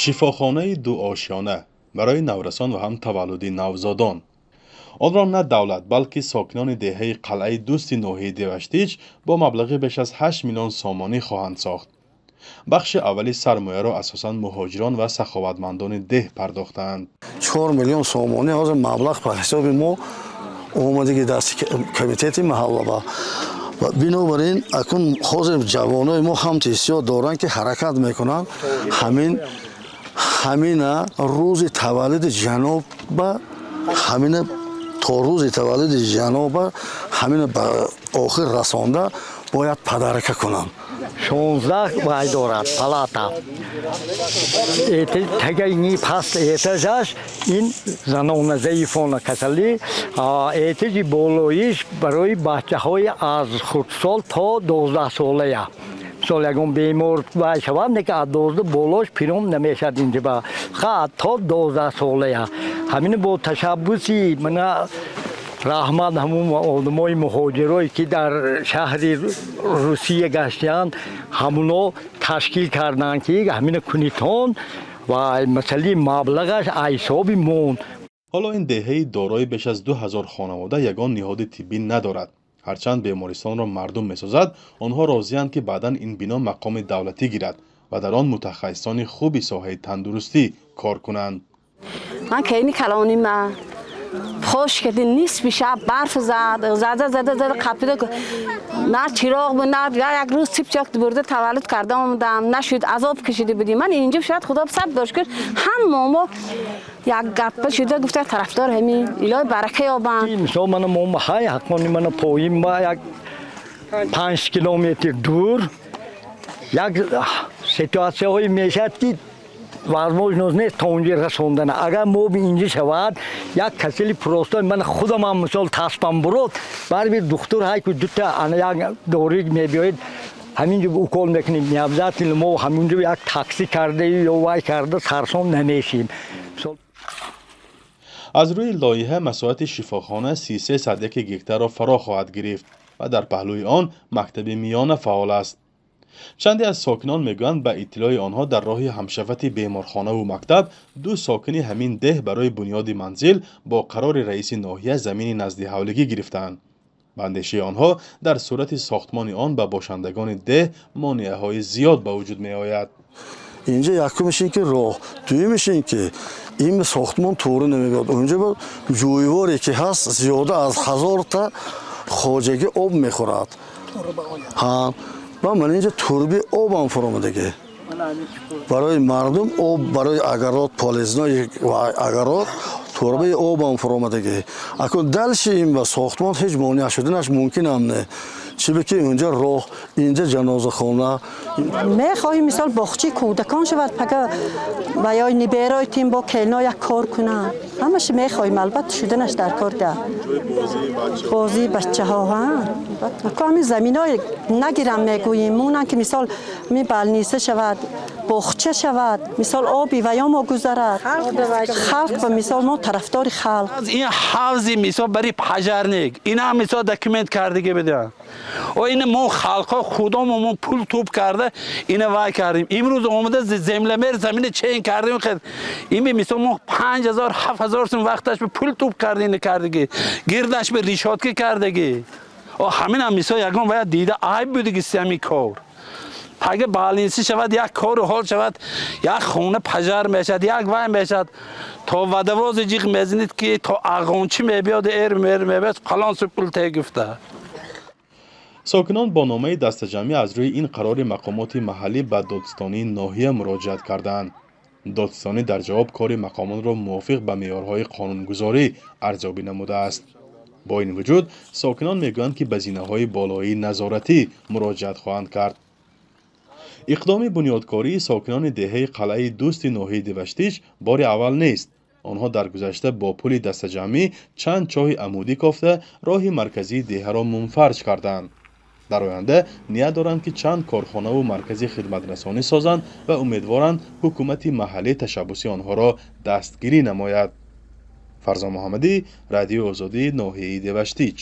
Шифохонаи дуошёна барои наврасон ва ҳам таваллуди навзодон. Онро на давлат, балки сокинони деҳаи Қалъаи Дӯсти ноҳияи Деваштич бо маблағи беш аз 8 миллион сомонӣ хоҳанд сохт. Бахши аввали сармояро асосан муҳоҷирон ва саховатмандони деҳ пардохтаанд. 4 миллион сомонӣ ҳозир маблағ ба ҳисоби мо омадагӣ дасти комитети маҳалла. Ва бинобар ин акун ҳозир ҷавонои мо ҳам ҳиссиёт доранд, ки ҳаракат мекунанд. Ҳамина рӯзи таваллуди ҷаноба, ҳамина то рӯзи таваллуди ҷаноба ҳамина ба охир расонда бояд подарка кунанд. 16 вай дорад, палата. Тагаини паст этажаш ин занона, заифона, касалӣ, этажи болоиш барои бачаҳои аз хурдсол то 12 солая. Мисол, ягон бемор вай шавад, не ки аз 12 болош пиром намешавад инҷаба, ха то 12 солая. Ҳамин бо ташаббуси мана раҳмат ҳамун одамои муҳоҷирое, ки дар шаҳри Русия гаштаанд, ҳамуно ташкил карданд, ки ҳамина кунитон ва масъалаи маблағаш аз ҳисоби мон. Ҳоло ин деҳаи дорои беш аз 2000 хонавода ягон ниҳоди тиббӣ надорад. Ҳарчанд бемористонро мардум месозад, онҳо розиянд, ки баъдан ин бино мақоми давлатӣ гирад ва дар он мутахассисони хуби соҳаи тандурустӣ кор кунанд. Ман кайни калонима хош кардин, нисфи шаб барф зад, зада, зада, зада, қапида, на чироғ буд, на. Як рӯз сипчак бурда таваллуд карда омадам, нашуд, азоб кашида будем. Ман инҷо шояд худо сад дошт, ки ҳама мо як гаппа шуда гуфта, тарафдор ҳамин, илоҳи барака ёбанд. Мисол, мана мо ҳай ҳаққони мана поин ба як 5 километр дур як ситуатсияҳое мешавад, ки возможност нест то унҷа расондана. Агар мо инҷа шавад, як касели просто, ман худамам мисол таспам бурод, барби духтур ҳай ку дута ана як дорӣ мебиёед, ҳаминҷо укол мекунем. Необязательно мо ҳаминҷо як такси карда ё вай карда сарсон намешем. Аз рӯи лоиҳа масоҳати шифохона 33 сад яки гектарро фаро хоҳад гирифт ва дар паҳлӯи он мактаби миёна фаъол аст. Чанде аз сокинон мегӯянд, ба иттилои онҳо, дар роҳи ҳамшафати беморхонаву мактаб ду сокини ҳамин деҳ барои бунёди манзил бо қарори раиси ноҳия замини наздиҳавлигӣ гирифтаанд. Ба андешаи онҳо, дар сурати сохтмони он ба бошандагони деҳ монеаҳои зиёд ба вуҷуд меояд. Инҷа якумиш ин ки роҳ, дуюмиш ин ки ин сохтмон туғри намебиёд. Унҷа ҷӯйворе ки ҳаст, зиёда аз 1000та хоҷагӣ об мехӯрад. Ва ман инҷа турби обам фуромадагӣ барои мардум, об барои огород, полезной огород, турбаи обам фуромадагӣ. Акун дальше ин ба сохтмон ҳеҷ монеа шуданаш мумкинам не, чиба ки инҷа роҳ, инҷа ҷанозахона. Мехоҳем, мисол, боғчаи кӯдакон шавад, пага ва ё ниберои тим бо келно як кор кунанд. Ҳамаш мехоҳем, албатта, шуданаш дар кор да бозии бачаҳо. Ку ҳамин заминои нагирам мегӯем, монанд, ки мисол ми больница шавад, боғча шавад, мисол, оби ваё мо гузарад, халқ ба мисол мо тарафдори халқ. Ин ҳавзи, мисол, барои пожарник, ина мисол документ кардагӣ бидиҳанд. О ина мо халқҳо худомо мо пул туп карда ина вай кардем. Имрӯз омада землемер замина чен кардем. Ин мисол мо 5000, 7000 сум вақташ ба пул туп карда ина кардагӣ, гирдаш ба решётка кардагӣ. О ҳаминам мисол ягон вая дида айб будиги ҳамин кор. Агар больница шавад, як кору ҳол шавад, як хона пожар мешавад, як вай мешавад, то водовози ҷиғ мезанед, ки то ағончӣ мебиёд, эр мер мебиёд, фалон су пул те гуфта. Сокинон бо номаи дастаҷамъӣ аз рӯи ин қарори мақомоти маҳаллӣ ба додситонии ноҳия муроҷиат кардаанд. Додситонӣ дар ҷавоб кори мақомотро мувофиқ ба меъёрҳои қонунгузорӣ арзёбӣ намудааст. Бо ин вуҷуд, сокинон мегӯянд, ки ба зинаҳои болоии назоратӣ муроҷиат хоҳанд кард. Иқдоми бунёдкории сокинони деҳаи Қалъаи Дӯсти ноҳияи Деваштич бори аввал нест. Онҳо дар гузашта бо пули дастаҷамъӣ чанд чоҳи амудӣ кофта, роҳи марказии деҳаро мунфарҷ карданд. Дар оянда ният доранд, ки чанд корхонаву маркази хидматрасонӣ созанд ва умедворанд, ҳукумати маҳаллӣ ташаббуси онҳоро дастгирӣ намояд. Фарзон Муҳаммадӣ, Радиои Озодӣ, ноҳияи Деваштич.